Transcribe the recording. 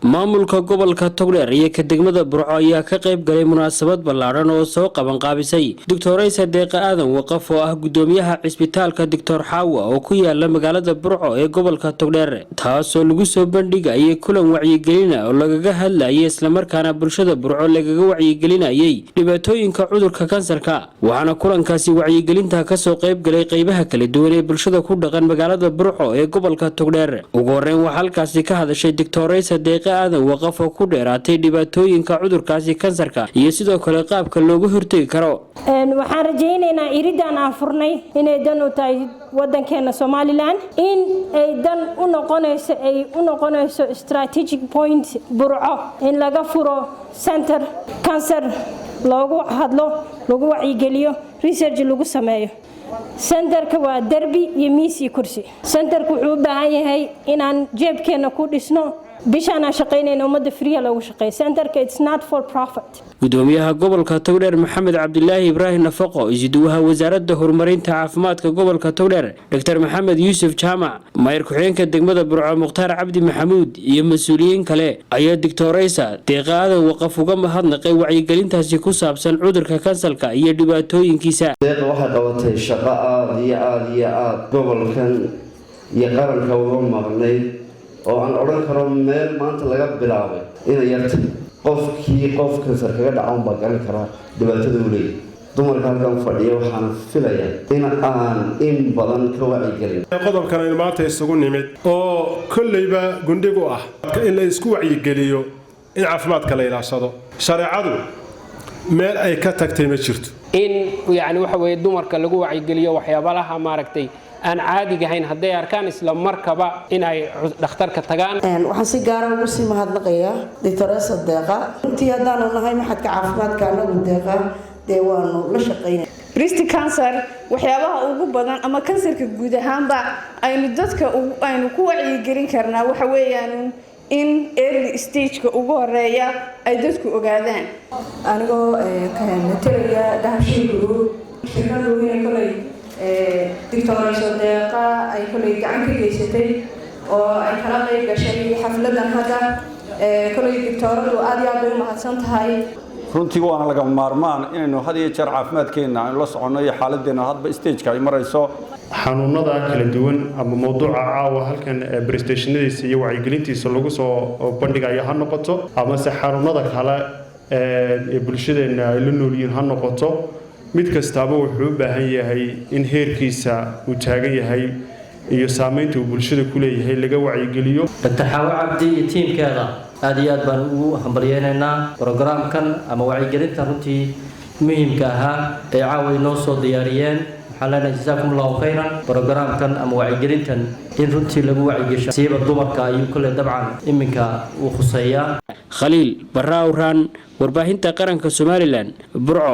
Maamulka gobolka Togdheer iyo ka degmada Burco ayaa ka qayb galay munaasabad ballaadhan oo soo qabanqaabisay Doctoraysa Deeqa Aadan Waqaf, oo ah gudoomiyaha cisbitaalka Doctor Xaawa oo ku yaala magaalada Burco ee gobolka Togdheer, taasoo lagu soo bandhigayay kulan wacyigelina oo lagaga hadlayay, islamarkaana bulshada Burco lagaga wacyigelinayay dhibaatooyinka cudurka kansarka. Waxaana kulankaasi wacyigelinta kasoo qayb galay qeybaha kala duwan ee bulshada ku dhaqan magaalada Burco ee gobolka Togdheer. Ugu horeyn, waxaa halkaasi ka hadashay Doctoraysa Deeqa Aadan Waqaf oo ku dheeraatay dhibaatooyinka cudurkaasi kansarka iyo sidoo kale qaabka looga hortegi karo. Waxaan rajaynaynaa iridaan aan furnay inay dan u tahay wadankeena Somaliland, in ay dan u noqonayso, ay u noqonayso strategic point Burco in laga furo center cancer loogu hadlo, lagu wacyigeliyo, research lagu sameeyo. Centerka waa derbi iyo miis iyo kursi. Centerka wuxuu u baahan yahay inaan jeebkeena ku dhisno. Bishaan aan shaqaynayna ummadda free loogu shaqeeyo. Centerka, it's not for profit. Gudoomiyaha gobolka Togdheer Maxamed Cabdilaahi Ibraahim Nafaqo, isuduwaha wasaaradda horumarinta caafimaadka gobolka Togdheer Dr Maxamed Yuusuf Jaamac, maayir ku-xigeenka degmada Burco Mukhtaar Cabdi Maxamuud iyo mas-uuliyiin kale ayaa Doctoraysa Deeqa Aadan Waqaf uga mahadnaqay wacyigelintaasi ku saabsan cudurka kansarka iyo dhibaatooyinkiisa. Deeqa waxay qabatay shaqo aada iyo aada iyo aada gobolkan iyo qaranka uga maqnayd, oo aan odhan karo meel maanta laga bilaabay inay yartay. Qofkii qof kansar kaga dhaca unbaa garan karaa dhibaatada u leeyahy. Dumarka halkan fadhiya waxaan filaya in aan in badan ka wacyigelin. Qodobkan aynu maanta isugu nimid oo kolleyba gundhig u ah in la isku wacyigeliyo in caafimaadka la ilaashado, shareecadu meel ay ka tagtay ma jirto. In yacni waxa weeye dumarka lagu wacyigeliyo waxyaabalaha maaragtay aan caadiga ahayn hadday arkaan, isla markaba in ay dhakhtarka tagaan. Waxaan si gaara ugu sii mahadnaqayaa Doctoresa Deeqa. Runtii haddaanu nahay maxadka caafimaadka anagu Deeqa dee waanu la shaqaynay. Breast cancer, waxyaabaha ugu badan ama kansarka guud ahaanba aynu dadka aynu ku wacyigelin karnaa waxa weeyaan in early stageka ugu horeeya ay dadku ogaadaan. Anigoo matalaya Dahabshiil Group, shirkadu inay kolay Doctorayso Deeqa ay kolay gacan ka geysatay oo ay kala qayb gashay xafladan hadda, kolay doctooradu aad iyo aad bay u mahadsan tahay. Runtii waana laga maarmaan inaynu had iyo jeer caafimaadkeenna aynu la soconno iyo xaaladeenna hadba stageka ay marayso. Xanuunada kala duwan ama mowduuca caawa halkan presentationadiisa iyo wacyigelintiisa lagu soo bandhigayo ha noqoto, amase xanuunada kale ee bulshadeenna ay la noolyihiin ha noqoto, mid kastaaba wuxuu u baahan yahay in heerkiisa uu taagan yahay iyo saameynta uu bulshada ku leeyahay laga wacyigeliyo. Dr Xaawo Cabdi iyo tiimkeeda aad iyo aad baan ugu hambalyeynaynaa programkan ama wacyigelinta runtii muhiimka ahaa ee caawa inoo soo diyaariyeen. Waxaan leenahay jasaakum Allahu khayran. Programkan ama wacyigelintan in runtii lagu wacyigesho siiba dumarka ayuu kolley dabcan iminka uu khuseeyaa. Khaliil Barra Awraan, warbaahinta qaranka Somaliland, Burco.